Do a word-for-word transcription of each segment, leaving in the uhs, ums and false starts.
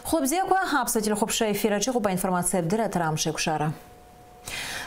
Хәлыбзиақәа, Аԥсуа телехәаԥшра ефир аҿы иҟоуп аинформациатә дырраҭара Амш еиқәшара.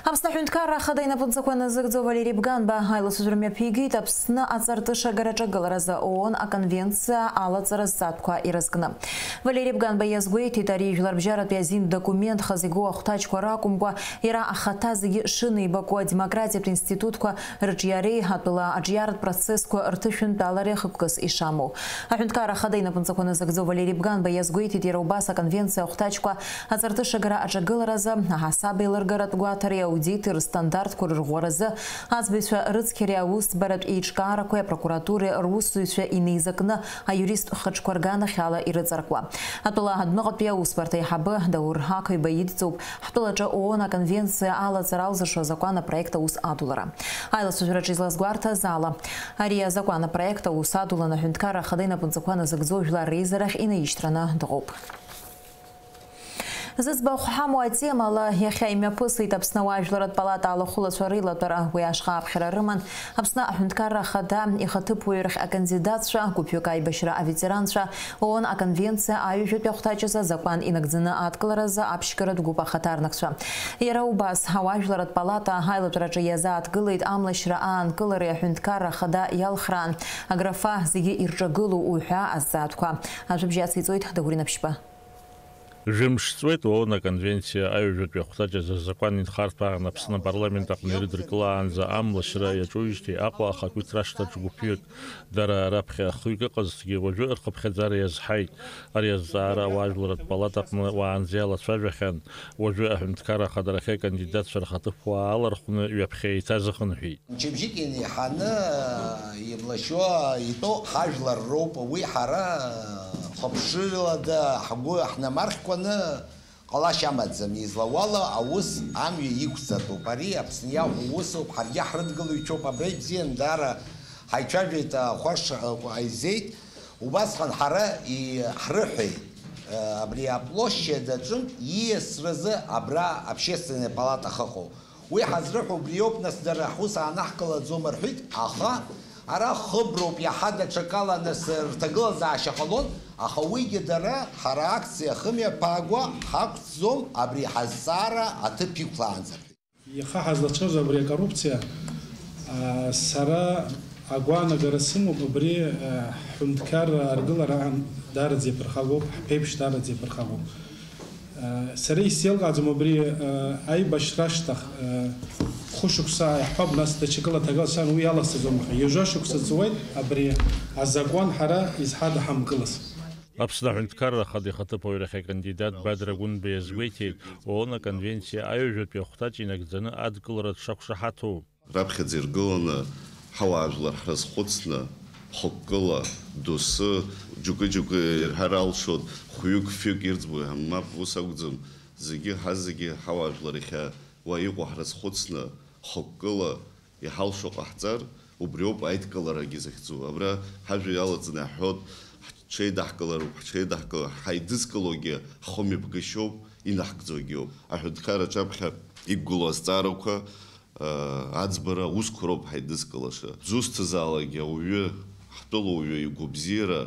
Аԥсны аҳәынҭқарра ахада инапынҵақәа назыгӡо Валери Бганба аилацәажәара мҩаԥигеит Аԥсны аҵарҭышагара аҿагыларазы ООН аконвенциа алаҵара зҵаатәқәа ирызкны. Валери Бганба иазгәеиҭеит, ари ижәларбжьаратәи азин документ хазы игоу ахәҭаҷқәа ракәымкәа, иара ахаҭа зегьы шынеибаку адемократиатә институтқәа рыҿиареи атәыла аҿиаратә процессқәа рҭышәынтәалареи ахықәкыс ишамоу. Аҳәынҭқарра ахада инапынҵақәа назыгӡо Валери Бганба иазгәеиҭеит, иара убас аконвенциа ахәҭаҷқәа аҵарҭышагара аҿагыларазы, аҳасаб еилыргаратә гәаҭареи аудити рыстандартқәа рырӷәӷәаразы, аӡбаҩцәа рыцқьареи аусӡбаратә еиҿкаарақәеи апрокуратуреи русзуҩцәа инеизакны аиуристтә хаҿқәа рганахьала ирыҵаркуа. Атәыла адәныҟатәи аусбарҭа аиҳабы Даур Ақаҩба идҵоуп, ҳтәылаҿы ООН аконвенциа алаҵара алзыршо азакәан апроект аус адулара. Аилацәажәараҿы излазгәарҭаз ала, ари азакәан апроект аус адулан аҳәынҭқарра ахада инапынҵақәа назыгӡо жәлар реизарахь инаишьҭраны дыҟоуп. Зыӡбахә ҳамоу атемала иахьа имҩаԥысит Аԥсны ауаажәларратә палата алахәылацәа реилатәара. Уи ашҟа аԥхьара рыман Аԥсны аҳәынҭқарра ахада ихаҭыԥуаҩрахь акандидатцәа, гәыԥҩык аибашьра аветеранцәа, ООН аконвенциа аҩажәатәи ахәҭаҷ азы азакәан инагӡаны адкыларазы аԥшьгаратә гәыԥ ахаҭарнакцәа. Иара убас, ауаажәларратә палата аилатәараҿы иазааҭгылеит амлашьра аанкылареи аҳәынҭқарра ахада иалхраан аграфа зегьы ирҿагылоу уҳәа азҵаатәқәа. Ажәабжь ациҵоит Дагәыр Инаԥшьба. Жәымш ҵуеит ООН аконвенциа аҩажәатәи ахәҭаҷ азы азакәан инхарҭәаан Аԥсны апарламент аҟны ирыдыркылаанӡа амлашьра иаҿуижьҭеи Аҟәа ахақәиҭра ашҭаҿ гәыԥҩык, дара раԥхьа хҩык ыҟазҭгьы, уажәы рхыԥхьаӡара иазҳаит. Ари азҵаара ауаажәларратә палатаҟны уаанӡа иалацәажәахьан, уажәы аҳәынҭқарра ахадарахьы акандидатцәа рхаҭыԥуаа алархәны ҩаԥхьа еиҭазыхынҳәит. Мчыбжьык инеиҳаны имлашьуа итәоу ҳажәлар роуп, уи ҳара хыԥшылада ҳгәы ҳнамархькәаны ҟалашьа амаӡам, излауала аус амҩа иқәҵатәуп. Ари Аԥсны иахәо усуп, ҳаргьы ҳрыдгылаҩцәоуп, абра ибзиан даара ҳаицәажәеит, ахәарш ҟаиҵеит. Убасҟан ҳара и-, ҳрыҳәеит, э, абри аплощадь аҿынтә ииасразы абра общественная палата ахьыҟоу. Уи ҳазрыҳәо убриоуп, нас дара ҳус аанаҳкылаӡом рҳәеит, аха ара хыброуп, иаҳа даҽакала нас рҭагылазаашьа ҟалон, аха уигьы дара ҳара акциа ахымҩаԥаагәа ҳақәҵӡом, абри ҳазҵаара аҭыԥ иқәлаанӡа рҳәеит. Иаха ҳазлацәажәо абри акоррупциа, а, сара агәаанагара сымоуп, абри, а, ҳҳәынҭқарра аргылараан даараӡа иаԥырхагоуп, ҳԥеиԥш даараӡа иаԥырхагоуп. Сара исзеилкааӡом абри, аибашьра ашьҭахь, хәышықәса иаҳҳәап, нас даҽакыла ҭагылацәан, уи аласӡом, аха ҩажәа шықәса ҵуеит абри азакәан ҳара изҳадаҳамкылаз. Аԥсны аҳәынҭқарра ахада ихаҭыԥуаҩрахь акандидат Бадра Гәынба иазгәеиҭеит, ООН аконвенциа аҩажәатәи ахәҭаҷ инагӡаны адкылара дшақәшаҳаҭу. Раԥхьаӡа иргыланы ҳауаажәлар ҳрызхәыцны, хықәкыла, доусы, џьоукы-џьоукы ирҳәар алшоит, хәҩык-фҩык ирӡбо, мап, ус акәӡам, зегьы, ҳазегьы ҳауаажәлар иахьа уа иҟоу ҳрызхәыцны, хықәкыла иҳалшо ҟаҳҵар, убриоуп аидкыларагьы захьӡу. Абра ҳажәа иалаҵаны иаҳҳәоит, ҳҽеидаҳкылароуп, ҳҽеидаҳкылар, ҳаидызкылогьы ҳхымҩаԥгашьоуп, инаҳгӡогьы ауп. Аҳәынҭқарра аҿаԥхьа иқәгылоу азҵаарақәа, Аӡбара аусқәа роуп ҳаидызкылаша. Дзусҭазаалакгьы ауаҩы, ҳтәылауаҩы игәабзиара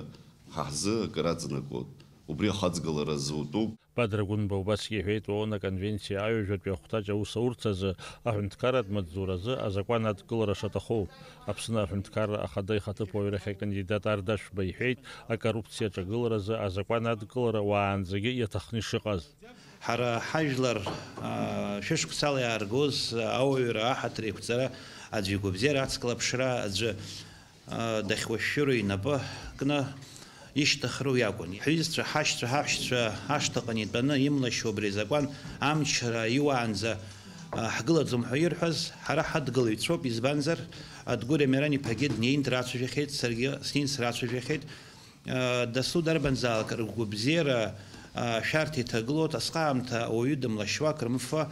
ҳа ҳзы акыр аҵанакуеит. Убри ахаҵгылара азы утәуп. Бадра Гәынба убасгьы иҳәеит, ООН аконвенциа аҩажәатәи ахәҭаҷ аус аурҭ азы аҳәынҭқарратә маҵзуразы азакәан адкылара шаҭаху. Аԥсны аҳәынҭқарра ахада ихаҭыԥуаҩрахь акандидат Ардашәба иҳәеит, акоррупциа аҿагыларазы азакәан адкылара уаанӡагьы иаҭахны ишыҟаз. Ҳара ҳажәлар, аа, шәышықәсала иааргоз ауаҩра аҳаҭыр еиқәҵара, аӡәы игәабзиара ацклаԥшра, аӡәы, аа, дахьуашәшәыроу инапы кны ишьҭыхроу иакәын. Ҳҩызцәа, ҳашьцәа, ҳаҳәшьцәа ашҭаҟны итәаны имлашьу абри азакәан амчра иуаанӡа, аа, ҳгылаӡом ҳәа ирҳәаз, ҳара ҳадгылаҩцәоуп, избанзар, Адгәыр Амиран-иԥагьы днеин драцәажәахьеит, саргьы снеин срацәажәахьеит. Дасу дарбанзаалак ргәабзиара, шәарҭа иҭагылоуп, асҟаамҭа ауаҩы дымлашьуа, акрымфо,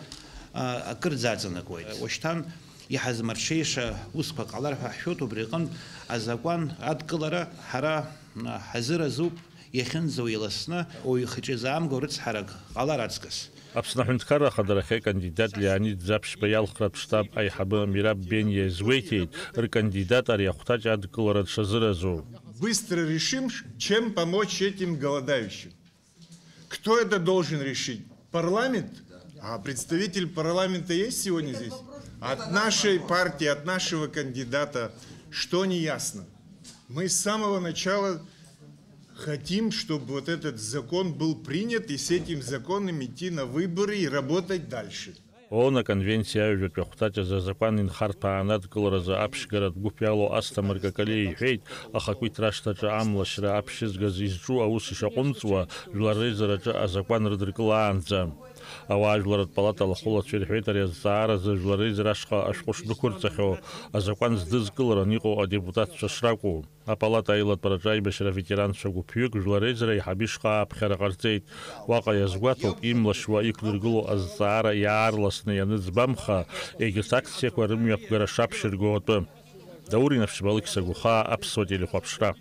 акырӡа аҵанакуеит. Уашьҭан иҳазмырҽеиша усқәак ҟалар ҳәа ҳшәоит, убри аҟынтә азакәан адкылара ҳара ҳазыразуп, иахьынӡауа иласны, уаҩы ихаҿы изаамго рыцҳарак ҟалар аҵкыс. Аԥсны аҳәынҭқарра ахадарахьы акандидат Леонид Ӡаԥшьба иалхратә штаб аиҳабы Мираб Бениа иазгәеиҭеит, ркандидат ари ахәҭаҷ адкылара дшазыразу. Быстро решим, чем помочь этим голодающим. Кто это должен решить? Парламент? А представитель парламента есть сегодня здесь? От нашей партии, от нашего кандидата что не ясно? Мы с самого начала хотим, чтобы вот этот закон был принят, и с этим законом идти на выборы и работать дальше. ООН аконвенциа аҩажәатәи ахәҭаҷ азы азакәан инхарҭәааны адкыларазы аԥшьгаратә гәыԥ иалоу Асҭамыр Какалиа иҳәеит, ахақәиҭра ашҭаҿы амлашьра аԥшьызгаз изҿу аус ишаҟәымҵуа, жәлар реизараҿы азакәан рыдыркылаанӡа. Ауаажәларратә палата алахәылацәа ирҳәеит ари азҵааразы Жәлар реизара ашҟа ашәҟәы шдәықәырҵахьоу, азакәан здызкыларан иҟоу адепутатцәа шракәу. Апалата аилатәараҿы аибашьра аветеранцәа гәыԥҩык Жәлар реизара аиҳабы ишҟа ааԥхьара ҟарҵеит. Уаҟа иазгәаҭоуп, имлашьуа иқәдыргылоу азҵаара иаарласны ианыӡбамха, егьырҭ акциақәа рымҩақәгара шаԥшьырго атәы. Даур Инаԥшьба, Алықьса Гәыхаа, Аԥсуа телехәаԥшра.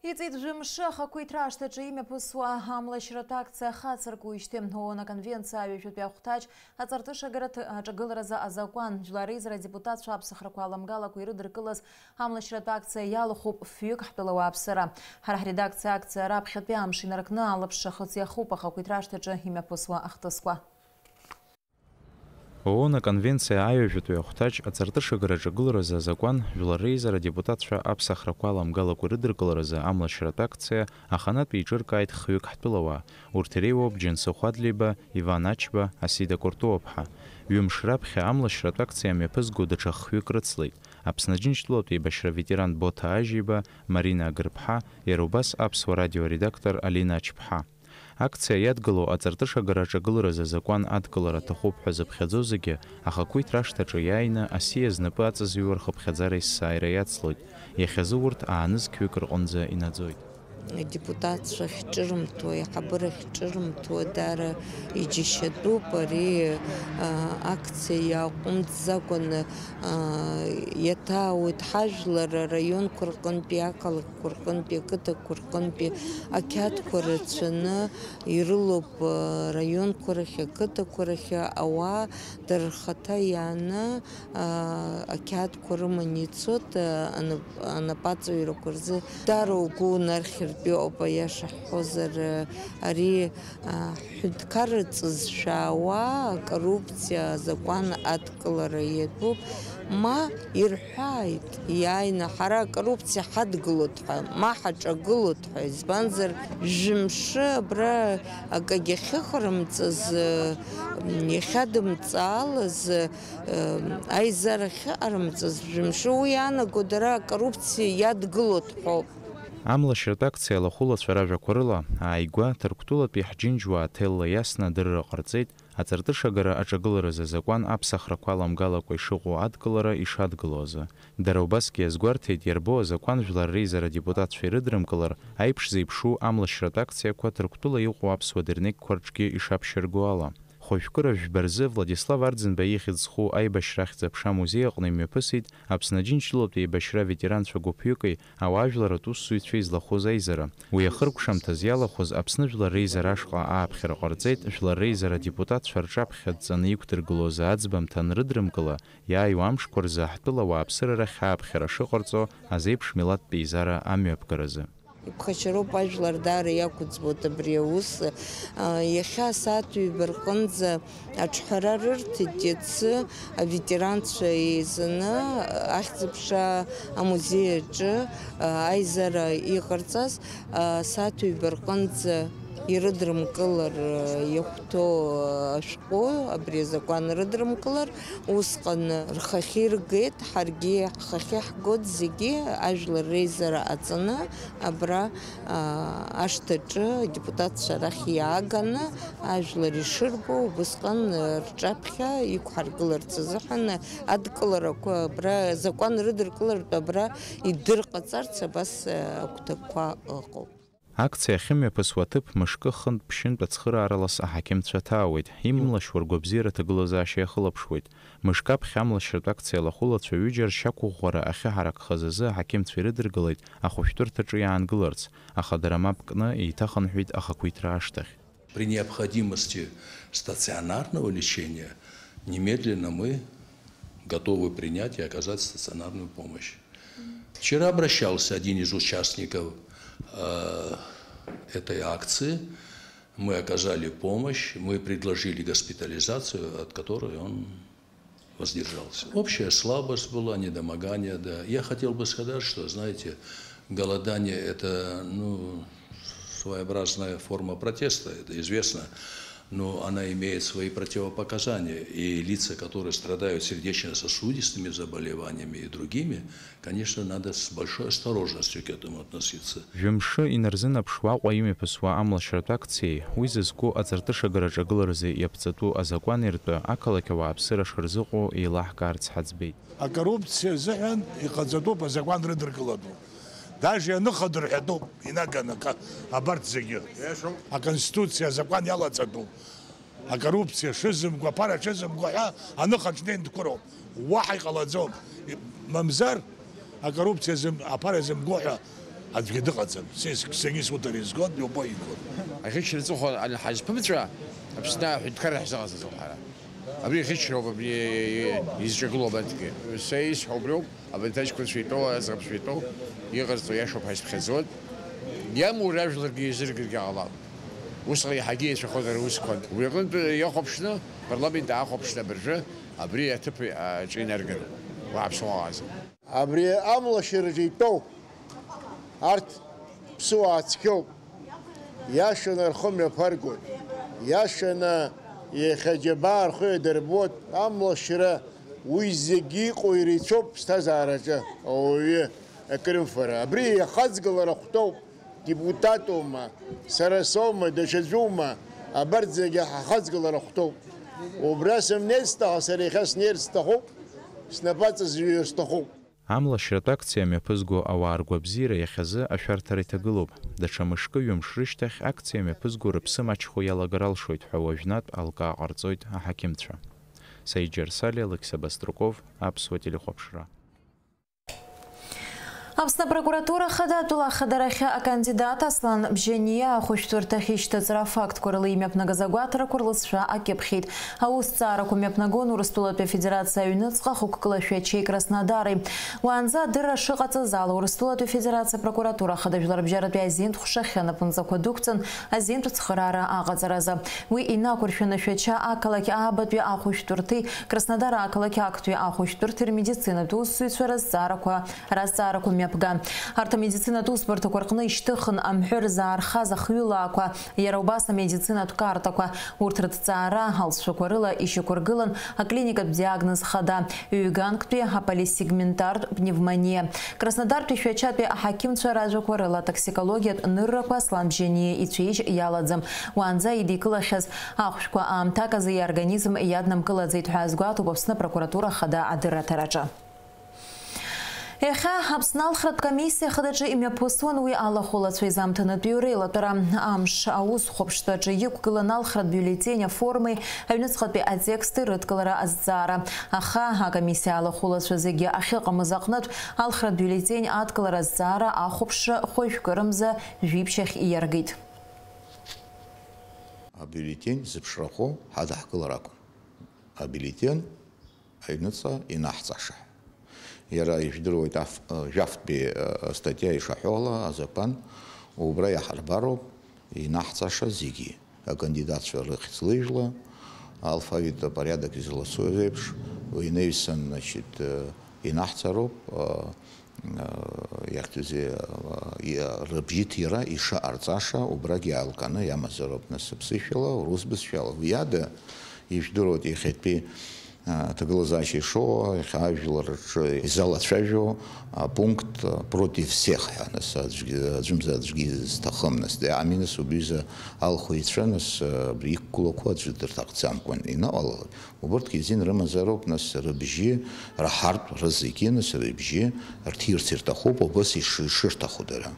Иҵит жәымшы ахақәиҭра ашҭаҿы имҩаԥысуа амлашьратә акциа хацыркуижьҭеи. ООН аконвенциа аҩажәатәи ахәҭаҷ аҵарҭышагаратә аҿагыларазы азакәан, Жәлар реизара адепутатцәа аԥсахрақәа аламгалақәа ирыдыркылаз амлашьратә акциа иалахәуп фҩык ҳтәыла ауааԥсыра. Ҳара ҳредакциа акциа раԥхьатәи амш инаркны алаԥш ахыҵ иахуп ахақәиҭра ашҭаҿы имҩаԥысуа ахҭысқәа. ООН аконвенциа аҩажәатәи ахәҭаҷ аҵарҭышагара аҿагыларазы азакәан, Жәлар реизара адепутатцәа аԥсахрақәа аламгалақәа ирыдыркыларазы амлашьратә акциа аханатә еиҿыркааит хҩык ҳтәылауаа. Урҭ иреиуоуп Џьансыхә Адлеиба, Иван Ачба, Асида Куртуаԥҳа. Ҩымш раԥхьа амлашьратә акциа мҩаԥызго даҽа хҩык рыцлеит. Аԥсны Аџьынџьтәылатә еибашьра аветеран Боҭа Ажьиба, Марина Агырԥҳа, иара убас Аԥсуа радио аредактор Алина Ачԥҳа. Акциа иадгылоу аҵарҭышагара аҿагыларазы азакәан адкылара аҭахуп ҳәа зыԥхьаӡо зегьы ахақәиҭра ашҭаҿы иааины асиа знапы аҵазҩуа рхыԥхьаӡара есааира иацлоит. Иахьазы урҭ аанызқьҩык рҟынӡа инаӡоит. Адепутатцәа ахьҿырымҭуа, аиҳабыра ахьҿырымҭуа даара иџьашьатәуп. Ари, а, акциа иааҟәымҵӡакәаны, а, иаҭаауеит ҳажәлар араионқәа рҟынтәи, ақалақьқәа рҟынтәи, ақыҭақәа рҟынтәи ақьаадқәа рацәаны ирылоуп, а, раионқәа рахь, ақыҭақәа рахь ауаа дара рхаҭа иааны, аа, ақьаадқәа рыманы ицоит, аа, анап-, анапаҵаҩрақәа рзы. Дара угәы унархьыртә иҟоуп, аиаша ҳҳәозар, ари, аа, ҳҳәынҭқарра ҵызшәаауа акоррупциа азакәан адкылара иатәуп, ма ирҳәааит, иааины ҳара акоррупциа ҳадгылоит ҳәа, ма ҳаҿагылоит ҳәа, избанзар, жәымшы абра акагьы ахьыҟарымҵаз, иахьадымҵаалаз, аизара ахьыҟарымҵаз, жәымшы, уи иаанаго дара акоррупциа иадгылоит ҳәоуп. Амлашьратә акциа алахәылацәа ражәақәа рыла, ааигәа, Ҭырқәтәылатәи ҳџьынџьуаа ҭелла иасны адырра ҟарҵеит, аҵарҭышагара аҿагыларазы азакәан аԥсахрақәа аламгалакәа ишыҟоу адкылара ишадгылоу азы. Дара убасгьы иазгәарҭеит, иарбоу азакәан жәлар реизара адепутатцәа ирыдрымкылар, аиԥш зеиԥшу амлашьратә акциақәа Ҭырқәтәыла иҟоу аԥсуа дырнеқьқәа рҿгьы ишаԥшьырго ала. Хәажәкыра жәба рзы Владислав Арӡынба ихьӡ зху аибашьра ахьӡ-аԥша амузеи аҟны имҩаԥысит Аԥсны Аџьынџьтәылатәи еибашьра аветеранцәа гәыԥҩыки ауаажәларратә усзуҩцәеи излахәыз аизара. Уи ахыркәшамҭаз иалахәыз Аԥсны Жәлар реизара ашҟа ааԥхьара ҟарҵеит, Жәлар реизара адепутатцәа рҿаԥхьа дҵаны иқәдыргылоз аӡбамҭа анрыдрымкыла, иааиуа амшқәа рзы ҳтәыла ауааԥсыра рахь ааԥхьара шыҟарҵо азеиԥш милаҭтә еизара амҩаԥгаразы. Иԥхашьароуп, ажәлар даара иақәӡбоит абри аус. Иахьа асааҭ ҩба рҟынӡа аҿҳәара рырҭеит, иацы аветеранцәа еизаны ахьӡ-аԥша амузеи аҿы аизара иҟарҵаз, асааҭ ҩба рҟынӡа ирыдрымкылар иахәҭоу ашәҟәы, абри азакәан рыдрымкылар, усҟан рхахьы иргеит, ҳаргьы ҳхахьы ҳгоит зегьы ажәлар реизара аҵаны абра, аа, ашҭаҿы адепутатцәа рахь иааганы ажәлар ишырбо убысҟан рҿаԥхьа иқәҳаргыларц азыҳәан адкыларақәа абра, азакәан рыдыркылартә абра идырҟаҵарц абас агәҭакқәа ыҟоуп. Акциа ахьымҩаԥысуа аҭыԥ мышкы хынтә-ԥшьынтә ацхырааралас аҳақьымцәа ҭаауеит, имлашьуа ргәабзиара аҭагылазаашьа иахылаԥшуеит. Мышк аԥхьа амлашьратә акциа алахәылацәа ҩыџьа ршьақәыӷәӷәара ахьыҳаракхаз азы аҳақьымцәа ирыдыргылеит ахәышәтәырҭаҿы иаангыларц, аха дара мап кны еиҭахынҳәит ахақәиҭра ашҭахь. При необходимости стационарного лечения немедленно мы готовы принять и оказать стационарную помощь. Вчера обращался один из участников, э, этой акции, мы оказали помощь, мы предложили госпитализацию, от которой он воздержался. Общая слабость была, недомогание, да. Я хотел бы сказать, что, знаете, голодание — это, ну, своеобразная форма протеста, это известно, но она имеет свои противопоказания. И лица, которые страдают сердечно-сосудистыми заболеваниями и другими, конечно, надо с большой осторожностью к этому относиться. Жәымшы инарзынаԥшуа Аҟәа имҩаԥысуа амлашьратә акциеи уи зызку аҵарҭышагараҿы агыларазы иаԥҵатәу азакәани ртәы ақалақь ауааԥсыра шырзыҟоу еилаҳкаарц ҳаӡбеит. Акоррупциа азыҳәан иҟаҵатәуп азакәан рыдыркылатәуп. Даже ианыхадырҳәатәуп инаганы ка-, абарҭ зегьы. Аконституциа азакәан иалаҵатәуп. Акоррупциа шызымго, аԥара шызымго ҳәа аныхаҿнеин дкәыроуп. Уаҳа иҟалаӡом. Мамзар, акоррупциа зым-, аԥара зымго ҳәа аӡәгьы дыҟаӡам. Сес-, сегьы суҭар изгоит, любой игоит. Аӷьычра аҵыхәа ҳазԥымҵәа, Аԥсны аҳәынҭқарра ҳзыҟаҵаӡом ҳара. Абри аӷьычроуп, абри изҿагылоу абарҭгьы. Са исҳәо убриоуп. Абарҭ аҷкәынцәа итәоу, аӡӷабцәа итәоу, иҟарҵо иашоуп ҳәа исԥхьаӡоит. Иамур ажәларгьы еизыргаргьы ҟалап. Усҟан иаҳагьы еицәахозар аусқәа. Убри аҟынтә иахәаԥшны, апарламент аахәаԥшны абыржәы абри аҭыԥ аҿы инаргар, уаҳа ԥсуа ыҟаӡам. Абри амлашьыраҿы итәоу арҭ ԥсуаа цқьоуп. Иашаны рхы мҩаԥыргоит. Иашаны иахьа џьабаа рхы иадырбоит. Амлашьра Уи зегьы иҟоу ирацәоуп ԥсҭазаараҿы ауаҩы акрымфара. Абри иахаҵгылара хәҭоуп, депутатума, сара соума, даҽаӡәума, абарҭ зегьы ҳахаҵгылара хәҭоуп. Убра сымнеирц сҭахым, сара иахьа снеирц сҭахуп, снапы аҵазҩыр сҭахуп. Амлашьратә акциа мҩаԥызго ауаа ргәабзиара иахьазы ашәарҭара иҭагылоуп. Даҽа мышкы-ҩымш рышьҭахь акциа мҩаԥызго рыԥсы маҷхо иалагар алшоит ҳәа уажәнатә алкаа ҟарҵоит аҳақьымцәа. Саид Џьарсали, Алықьса Баструков, Аԥсуа телехәаԥшра. Аԥсны апрокуратура Ахада атәыла ахадарахьы акандидат Аслан Бжьаниа ахәышәтәырҭахь ишьҭыҵра афактқәа рыла имҩаԥнагаз агәаҭарақәа рлызшәа акьыԥхьеит. Аусҭҵаарақәа мҩаԥнагон Урыстәылатәи Афедерациа аҩныҵҟа ахықәкылашәа ачеи Краснодари. Уаанӡа адырра шыҟаҵаз ала, Урыстәылатәи Афедерациа апрокуратура Ахада Жәларбжьаратәи азинтә ҟәшахьы анапынҵақәа дықәҵан, азинтә цхыраара аҟаҵаразы. Уи инақәыршәаны Шәача ақалақь аабатәи ахәышәтәырҭеи Краснодар ақалақь актәи ахәышәтәырҭеи рмедицинатә усзуҩцәа разҵаарақәа, разҵаарақәа мҩаԥган. Арҭ амедицинатә усбарҭақәа рҟны ишьҭыхын амҳәыр заархаз ахҩылаақәа, иара убас амедицинатә картақәа, урҭ рыҭҵаара алҵшәақәа рыла ишьақәыргылан аклиникатә диагноз хада, ҩганктәи аполисегментартә пневмониа. Краснодартәи Шәачатәи аҳақьымцәа ражәақәа рыла атоксикологиатә ныррақәа Аслан Бжьаниа ицәеижь иалаӡам. Уаанӡа идикылахьаз ахәшәқәа аамҭак азы иорганизм иаднамкылаӡеит ҳәа азгәаҭоуп Аԥсны апрокуратура ахада адырраҭараҿы. Иахьа Аԥсны алхратә комиссиа ахадаҿы имҩаԥысуан уи алахәылацәа изамҭанытәиу реилатәара. Амш аус хәаԥштәаҿы иқәгылан алхратә биуллетень аформеи аҩныҵҟатәи атексти рыдкылара азҵаара. Аха акомиссиа алахәылацәа зегьы ахьыҟамыз аҟнытә, алхратә биуллетень адкылара азҵаара ахәаԥшра хәажәкырамза жәиԥшь ахь ииаргеит. Абиуллетень зыԥшрахо ҳадаҳкылар акәын. Абиуллетень аҩныҵҟа инаҳҵаша. Иара, ижәдыруеит, аф-, жәафтәи, э, астатиа ишаҳәо ала, азакәан, убра иаҳарбароуп инаҳҵаша зегьы, акандидатцәа рыхьӡ-лыжәла, алфавиттә апориадок излацу еиԥш, уи инаҩсан, значит, э, инаҳҵароуп, э, э, иахьӡузеи, э, иа-, рыбжьыҭира ишыҟарҵаша, убрагь иаалганы иамазароуп, нас, аԥсышәала, урыс бызшәала. Уи ада, ижәдыруеит, иахьатәи, э, аҭагылазаашьа ишоуа, иахьа ажәлар рҿы изалацәажәо апункт, э, против всех ҳәа, нас, аӡәгьы, аӡәымзар аӡәгьы зҭахым, нас, аминус убҩыза алхәеицәа, нас, э, иқәгылақәо аӡәы дырҭахӡамкәан иныҟалалак. Убырҭгьы азин рымазароуп, нас, рыбжьы раҳартә, рызегьы, нас, рыбжьы рҭирц ирҭахуп, убас иш-, ишырҭаху дара.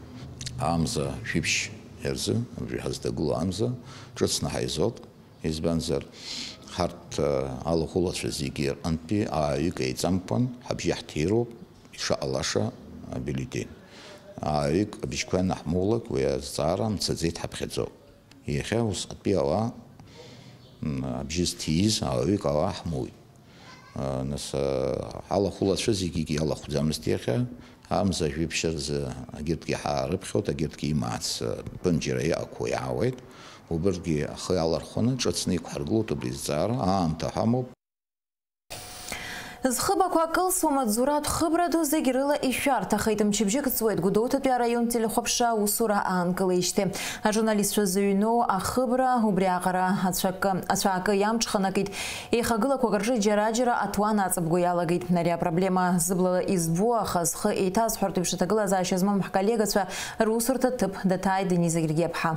Амза шәиԥшь рзы, абри ҳазҭагылоу амза, ҿыцны ҳаизоит, избанзар, ҳарҭ, э, алахәылацәа зегьы рҟынтәи ааҩык еиҵамкәан ҳабжьы ҳҭироуп, ишыҟалаша абиуллетень. Ааҩык абжьқәа ианаҳмоулак, уи азҵаара мцаӡеит ҳаԥхьаӡоуп. Иахьа усҟатәи ауаа, м, абжьы зҭиз ауаҩык ауаа ҳмоуит. Нас, ҳалахәылацәа зегьгьы иалахәӡамызт иахьа, амза жәиԥшь рзы агьырҭгьы ҳаарыԥхьоит, агьырҭгьы имаац, ԥынџьара иаақәо иаауеит, убырҭгьы ахы иалархәаны ҿыцны иқәҳаргылоит убри зҵаара, аамҭа ҳамоуп. Зхыбақәа кылсуа маҵзуратә хыбра ду зегь рыла ишәарҭахеит. Мчыбжьык ҵуеит Гәдоуҭатәи араион телехәаԥшра аусура аанкылеижьҭеи. Ажурналистцәа зыҩноу ахыбра убри аҟара ацәакы, ацәаакы иамҽханакит. Еихагылақәак рҿы џьара-џьара аҭуан аҵабго иалагеит. Ари апроблема зыблала избо, аха зхы еиҭазҳәартә еиԥш аҭагылазаашьа змам ҳколлегацәа русурҭа ҭыԥ даҭааит Дениза Гергиаԥҳа.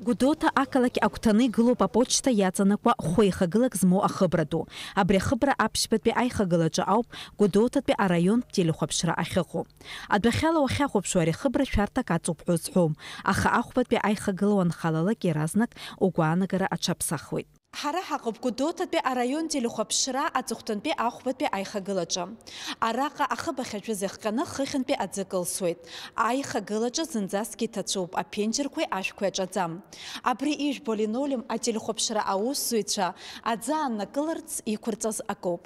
Гәдоуҭа ақалақь агәҭаны игылоуп аԥочта иаҵанакуа хәы еихагылак змоу ахыбра ду. Абри ахыбра аԥшьбатәи аихагылаҿы ауп Гәдоуҭатәи араионтә телехәаԥшра ахьыҟоу. Адәахьала уахьахәаԥшуа ари ахыбра шәарҭак аҵоуп ҳәа узҳәом, аха ахәбатәи аихагыла уанхалалак иаразнак угәаанагара аҽаԥсахуеит. Ҳара ҳаҟоуп Гәдоуҭатәи араион телехәаԥшра аҵыхәтәантәи ахәбатәи аихагылаҿы. Араҟа ахыб ахьажәыз иахҟьаны хыхьынтәи аӡы кылсуеит. Аихагылаҿы зынӡаскгьы иҭацәуп, аԥенџьырқәеи ашәқәеи аҿаӡам. Абри ижәбо алинолеум ателехәаԥшра аусзуҩцәа аӡы ааннакыларц иқәырҵаз акоуп.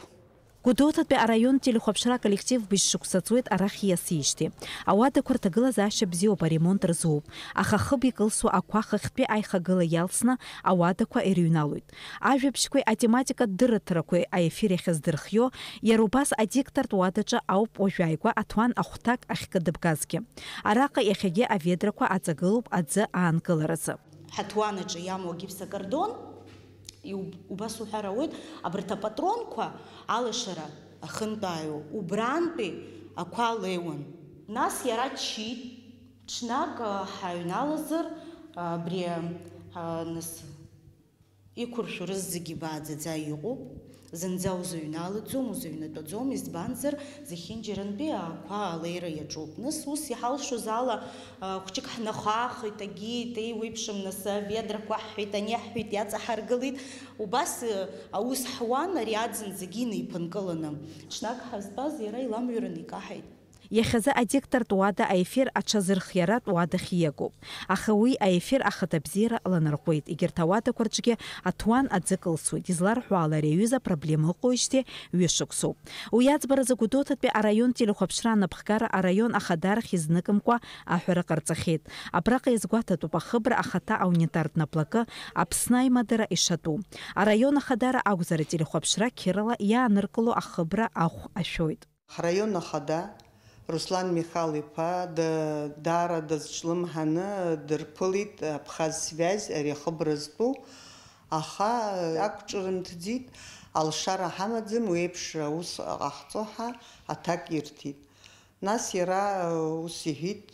Гәдоуҭатәи араион телехәаԥшра аколлектив быжь шықәса ҵуеит арахь ииасижьҭеи. Ауадақәа рҭагылазаашьа бзиоуп, аремонт рзууп, аха ахыб икылсуа ақәа хыхьтәи аихагыла иалсны ауадақәа ирыҩналоит. Ажәабжьқәеи атематикатә дырраҭарақәеи аефир иахьаздырхио, иара убас адиктортә уадаҿы ауп уажәааигәа аҭуан ахәҭак ахькыдыбгазгьы. Араҟа иахьагьы аведрақәа аҵагылоуп аӡы аанкыларазы. Ҳаҭуанаҿы иамоу агипсокартон, иуб-, убас уҳәар ауеит, абарҭ апатронқәа алашара ахьынтәааиуа, убрантәи ақәа леиуан. Нас иара ччеит, ҽнак, а, ҳаҩналазар, а, абри, а, нас, иқәыршәу рызегьы бааӡаӡа иҟоуп, зынӡа узыҩналаӡом, узыҩнатәаӡом, избанзар, зехьынџьарантәи ақәа алеира иаҿуп. Нас ус иҳалшоз ала, а, хәҷык ҳнахаахеит, агьиит, еиуеиԥшым, нас, аведрақәа аҳәҳәеит, ани аҳәҳәеит, иаҵаҳаргылеит. Убас, а, аус ҳуан, ари аӡын зегьы инеиԥынкыланы. Ҽнак ҳазтәаз иара иламҩараны икаҳаит. Иахьазы адиктортә уада аефир аҽазырхиаратә уадахь ииагоуп. Аха уи аефир ахаҭабзиара ланарҟәуеит, егьырҭ ауадақәа рҿгьы аҭуан аӡы кылсуеит, изларҳәо ала ари аҩыза апроблема ыҟоижьҭеи ҩышықәсоуп. Уи аӡбаразы Гәдоуҭатәи араион телехәаԥшра анапхгара араион ахадарахь изныкымкәа аҳәара ҟарҵахьеит. Абраҟа иазгәаҭатәуп ахыбра ахаҭа аунитартә наплакы Аԥсны аимадара ишатәу. Араион ахадара акәзар, ателехәаԥшра қьырала иааныркыло ахыбра ахә ашәоит. Ҳраион ахада Руслан Михал-иԥа да-, даара дазҿлымҳаны дырԥылеит Абхаз связь ари ахыбра зтәу, аха ақәҿырымҭӡеит, алшара ҳамаӡам, уи еиԥш аус ҟаҳҵо ҳәа аҭак ирҭеит. Нас иара ус иҳәеит,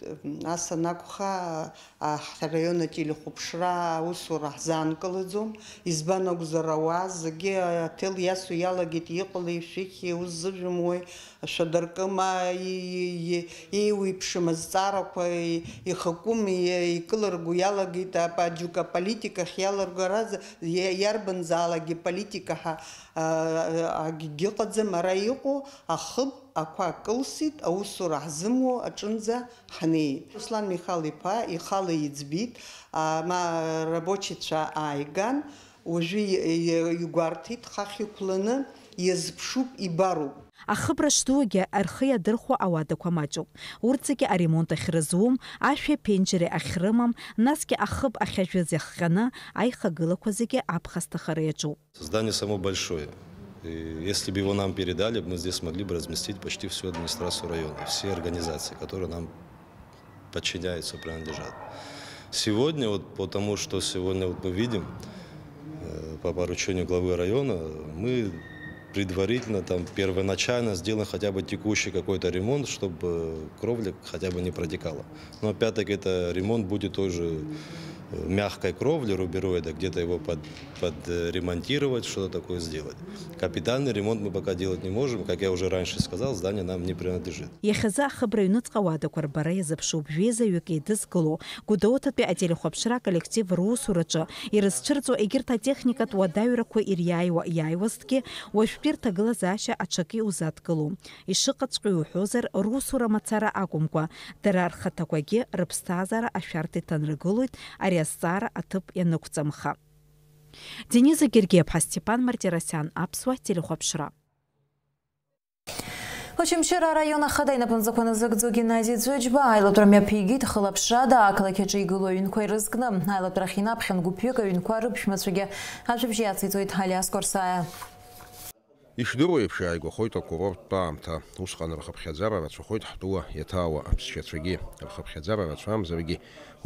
ас анакәха, Аҳ, ҳраион ателехәаԥшра аусура ҳзаанкылаӡом, избан акәзар, ауаа зегьы аҭел иасуа иалагеит, иҟалеи, шәыхьи, ус зыжәымуеи, шәадыркыма, и-, и-, и-, еиуеиԥшым азҵаарақәа и-, ихакәым и-, икылырго иалагеит, апа-, џьоук аполитикахь иалырго, ара з-, иа-, иарбанзаалакгьы политика ҳа, а, а, акгьы ыҟаӡам, ара иҟоу ахыб ақәа кылсит, аусура ҳзымуо аҿынӡа ҳнеит. Руслан Михал-иԥа ихала иӡбеит, а, ма, рабочицәа ааиган, уажәы и-, и-, игәарҭеит, хахь иқәланы иазԥшуп, ибароуп. Ахыбра шдуугьы рхы иадырхәо ауадақәа маҷуп. Урҭ зегьы аремонт ахьрызуым, ашәи аԥенџьыри ахьрымам, насгьы ахыб ахьажәыз иахҟьаны аихагылақәа зегьы аԥхасҭахара иаҿуп. Здание само большое. И если бы его нам передали, мы здесь могли бы разместить почти всю администрацию района, все организации, которые нам подчиняются, принадлежат. Сегодня, вот по тому, что сегодня вот мы видим, э, по поручению главы района, мы предварительно, там, первоначально сделаем хотя бы текущий какой-то ремонт, чтобы кровля хотя бы не протекала. Но опять-таки это ремонт будет той же, э, мягкой кровли, рубероида, где-то его под-, подремонтировать, что-то такое сделать. Капитальный ремонт мы пока делать не можем, как я уже раньше сказал, здание нам не принадлежит. Иахьазы ахыбра аҩныҵҟа ауадақәа рбара иазыԥшуп, жәеизаҩык еидызкыло, Гәдоуҭатәи ателехәаԥшра аколлектив русураҿы ирызцәырҵуа егьырҭ атехникатә уадаҩрақәа ириааиуа иааиуазҭгьы, уажәтәи рҭагылазаашьа аҽакы иузадкылом. Ишыҟаҵәҟьоу иуҳәозар, русура мацара акәымкәа, дара рхаҭақәагьы рыԥсҭазаара ашәарҭа иҭанаргылоит ари азҵаара аҭыԥ ианықәҵамха. Дениза Гергиаԥҳа, Степан Мартиросиан, Аԥсуа телехәаԥшра. Очамчыра араион ахада инапынҵақәа назыгӡо Геннади Ӡәыџьба аилатәара мҩаԥигеит хылаԥшрада ақалақь аҿы игылоу аҩнқәа ирызкны. Аилатәарахь инаԥхьан гәыԥҩык аҩнқәа рыԥшәмацәагьы ажәабжь иациҵоит Алиас Корсаиа. Ишдыру еиԥш, иааигәахоит акурорттә аамҭа. Усҟан рхыԥхьаӡара рацәахоит ҳтәыла иаҭаауа аԥсшьацәагьы. Рхыԥхьаӡара рацәамзаргьы,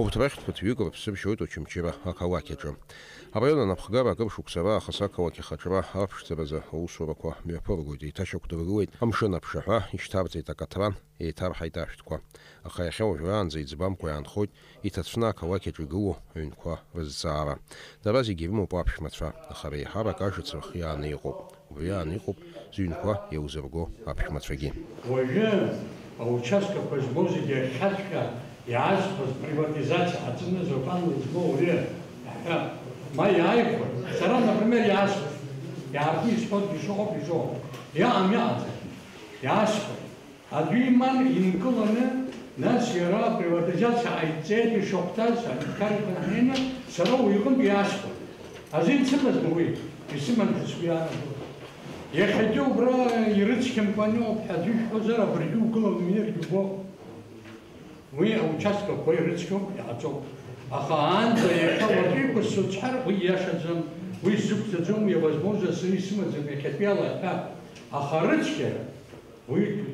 урҭ рахьтә ԥыҭҩык рыԥсы ршьоит Очамчыра ақалақь аҿы. Араион анапхгара акыр шықәса раахыс ақалақь ахаҿра аԥшӡаразы аусурақәа мҩаԥыргоит, еиҭашьақәдыргылеит амшын аԥшаҳәа, ишьҭарҵеит акаҭран, еиҭарҳаит ашәҭқәа. Аха иахьа уажәраанӡа иӡбамкәа иаанхоит иҭацәны ақалақь аҿы игылоу аҩнқәа рызҵаара. Дара зегьы ирымоуп аԥшәмацәа, аха реиҳарак ажыц рхы иааны иҟоуп. Убри аан иҟоуп зыҩнқәа еилзырго аԥшәмацәагьы. Уажәы аучасткақәа змоу зегьы ахьхьаҵәҟьа иаазхәаз, приватизациа ҳаҵаны азакәан змоу ауаҩы иаҳәа, ма иааихәар, сара, например, иаасхәеит, иааргоит, исҳәоит, ишыҟоуп, ишыҟоуп, иҟам, иҟаӡам, иаасхәеит. Аӡәы иман инкыланы, нас иара априватизациа ҟаиҵеит, ишахәҭаз аҳәынҭқаррақәа ҳнеины, сара уи иҟынтә иаасхәеит. Азин сымазма уи, исыман ҳәа сгәы иаанагоит. Иахьагьы убра ирыцқьамкәа аныҟоуп ҳәа аӡәы ишәҳәозар, абыржәы угылан уиаргьы убо. Уи аучасткақәа ирыцқьоуп, иҟаҵоуп. Аха аанӡа иахьа уаҵәы иқәысҵо сҳәар, уи ииашаӡам, уи сзықәҵаӡом, уи авозможность исымаӡам иахьатәиала ҳәа. Аха арыцқьара, уи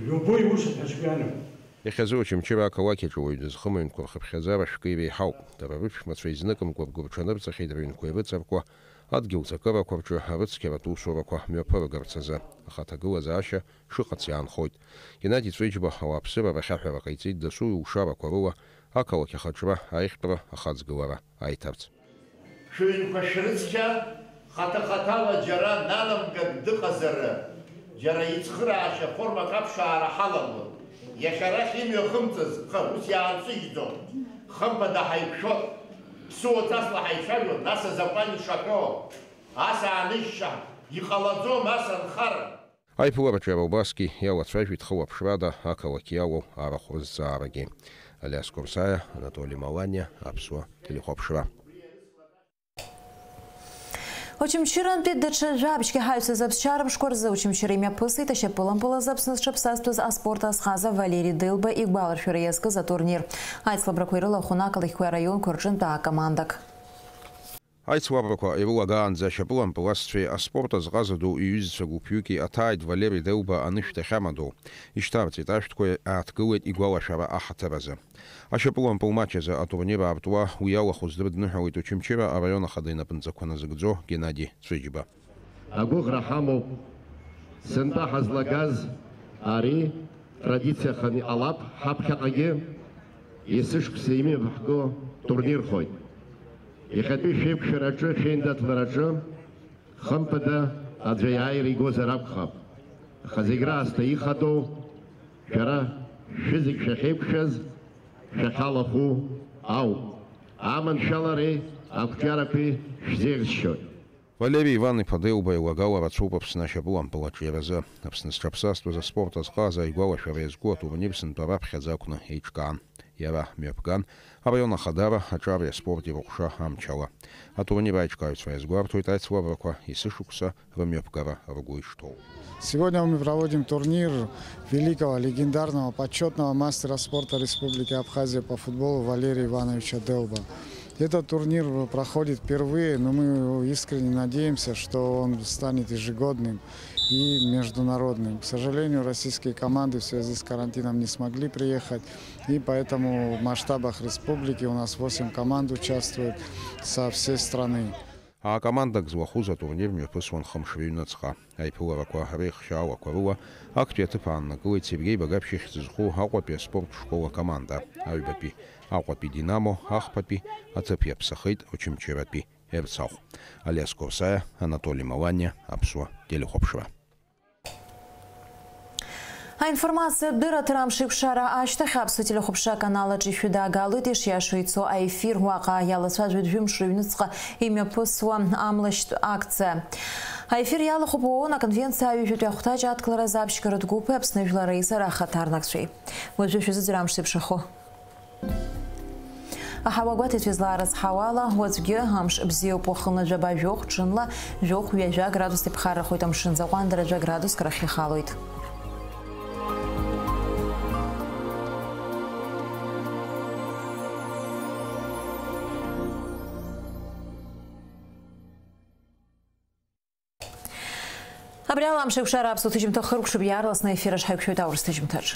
любой усуп ҳәа сгәы иаанагоит. Иахьазы Очамчыра ақалақь аҿы уаҩ дызхым аҩнқәа рхыԥхьаӡара шәкы иреиҳауп. Дара рыԥшәмацәа изныкымкәа ргәырҽанырҵахьеит рыҩнқәа ирыцыркуа адгьыл ҵакырақәа рҿы арыцқьаратә усурақәа мҩаԥыргарц азы. Аха аҭагылазаашьа шыҟац иаанхоит. Геннади Ҵәыџьба ауааԥсыра рахьаҳәара ҟаиҵеит дасу илшарақәа рыла ақалақь ахаҿра аиӷьтәра ахаҵгылара аиҭарц. Шәыҩнқәа шәрыцқьа, хаҭа-хаҭала џьара нанамгак дыҟазар, џьара ицхыраашьа формак аԥшаара ҳалагон. Иахьа арахь имҩахымҵыз, ха, ус иаансыжьӡом. Хымԥада ҳаиқәшәот, ԥсуа ҵасла ҳаицәажәон, нас азакәан ишаҳәо. Ас ааныжьша, иҟалаӡом ас анхара. Аиԥылараҿы иара убасгьы иалацәажәеит хылаԥшрада ақалақь иалоу арахә рызҵаарагьы. Алиас Корсаиа, Анатоли Маланиа, Аԥсуа телехәаԥшра. Очамчырантәи даҽа жәабжьгьы ҳаҩсыз аԥсшьара мшқәа рзы Очамчыра имҩаԥысит ашьапылампыл азы Аԥсны зҽаԥсазтәыз аспорт азҟаза Валери Делба игәаларшәара иазкыз атурнир. Аицлабрақәа ирылахәын ақалақьқәеи араионқәа рҿынтә аа-командак. Аицлабрақәа ирылагаанӡа ашьапылампыласцәеи аспорт азҟаза ду иҩызцәа гәыԥҩыки аҭааит Валери Делба анышә дахьамадоу. Ишьҭарҵеит ашәҭқәеи ааҭгылеит игәалашәара аҳаҭыр азы. Ашьапылампыл мач азы атурнир аартуа уи иалахәыз дрыдныҳәалеит Очамчыра араион ахада инапынҵақәа назыгӡо Геннади Ҵәыџьба. Агәыӷра ҳамоуп, сынтәа ҳазлагаз ари традициахан иҟалап ҳаԥхьаҟагьы, есышықәса имҩаԥаҳго турнирхоит. Иахьатәи шәеиқәшәараҿы, шәеиндаҭлараҿы, хымԥада, аӡәы аиааира игозар акәхап. Аха зегь раасҭа ихадоу, шәара шәызегь шәахьеиқәшәаз, шәахьалахәу ауп. Аманшәалареи ақәҿиарақәеи шәзеиӷьсшьоит. Валери Иван-иԥа Делба илагала рацәоуп Аԥсны ашьапылампыл аҿиаразы. Аԥсны зҽаԥсазтәыз аспорт азҟаза игәалашәара иазку атурнир сынтәа раԥхьаӡа акәны еиҿкаан. Иара мҩаԥган араион ахадара аҿари аспорти рыҟәша амчала. Атурнир аиҿкааҩцәа иазгәарҭоит аицлабрақәа есышықәса рымҩаԥгара ргәы ишҭоу. Сегодня мы проводим турнир великого, легендарного, почетного мастера спорта Республики Абхазия по футболу Валерия Ивановича Делба. Этот турнир проходит впервые, но мы искренне надеемся, что он станет ежегодным и международным. К сожалению, российские команды в связи с карантином не смогли приехать, и поэтому в масштабах республики у нас восемь команд участвует со всей страны. Акомандак злахәыз атурнир мҩаԥысуан хымш рыҩныҵҟа. Аиԥыларақәа реихшьаалақәа рыла актәи аҭыԥ ааннакылеит Сергеи Багаԥшь ихьӡ зху Аҟәатәи аспорттә школ акоманда. Аҩбатәи Аҟәатәи Динамо, ахԥатәи аҭыԥ иаԥсахеит Очамчыратәи Ерцахә. Алиас Корсаиа, Анатоли Маланиа, Аԥсуа телехәаԥшра. Аинформациатә дырраҭара амш еиқәшара ашьҭахь Аԥсуа телехәаԥшра аканал аҿы ишәыдаагалоит ишиашоу ицо аефир. Уаҟа иалацәажәоит жәымш рыҩныҵҟа имҩаԥысуа амлашьтә акциа. Аефир иалахәуп ООН аконвенциа аҩажәатәи ахәҭаҷ адкыларазы аԥшьгаратә гәыԥи Аԥсны жәлар реизара ахаҭарнакцәеи. Уажәы шәазыӡырҩ амш зеиԥшрахо. Аҳауа гәаҭеицәа излаарыцҳауала, уаҵәгьы амш бзиоуп, уахынла жәаба жәохә, ҽынла жәохә ҩажәа градус иԥхаррахоит, амшын заҟәандара жәа градус крахь ихалоит. Абри ала амш еиқәшара аԥсуа ҭыжьымҭа хыркәшап иаарласны аефир аҿы ҳаиқәшәоит аурыс ҭыжьымҭаҿ.